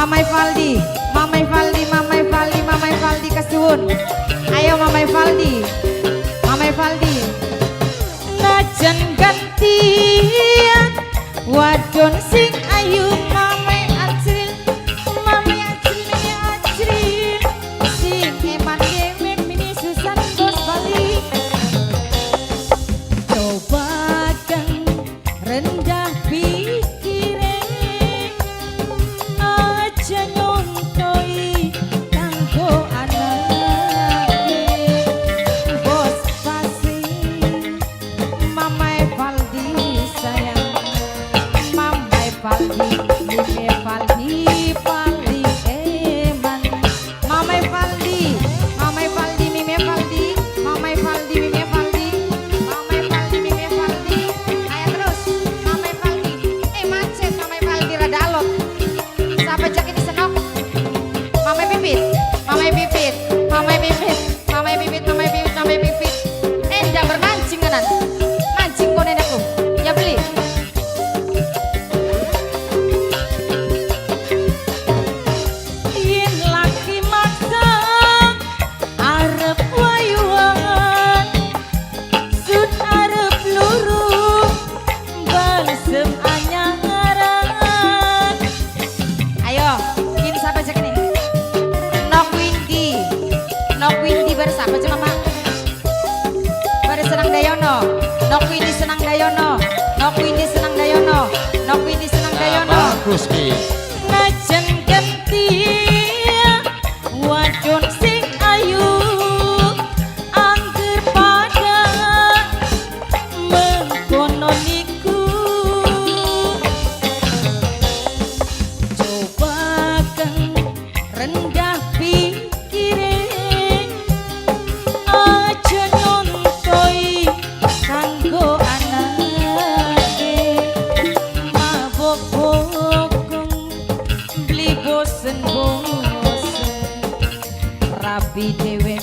Mamai Valdi, Mamai Valdi, Mamai Valdi, Mamai Valdi kesuwun. Ayo Mamai Valdi, Mamai Valdi. Najan gantian wadon sing ayu Mamai Ajrin, Mamai Ajrin, Mimi Ajrin. Sing eman dhewe Mimi Susan bos Bali. Coba kang rendah pikire, aja nyontoi kanggo anake bos pasti. Mamai Valdi sayang, Mamai Valdi, Mimi Valdi paling eman. Mamai Valdi, Mamai Valdi, Mimi Valdi, Mamai Valdi, Mimi Valdi, Mamai Valdi, Mimi Valdi. Ayo terus, Mamai Valdi. Eh macet Mamai Valdi rada alot. Siapa cek ini senok? Mamai Pipit, Mamai Pipit, Mamai Pipit, Mamai Pipit, Mamai Pipit, Mamai Pipit. Eh jangan bermancing kanan. Mancing konen aku. Ya beli. Yen laki maksa arep wayuan, sun arep luru balsem anyaran. Ayo, ini siapa cek ini? Nok Windy. Nok Windy bersama aja Mama. Pada Senang Dayono. Nok Windy Senang Dayono. Nok Windy Senang Dayono. Nok Windy Senang Dayono. Bagus ki. Najan ganti wadon sing ayu, angger pada mengkono niku. Coba kang rendah pikire, aja nyontoi kanggo anake mabok bokong beli bosen bosen rabi dhewe.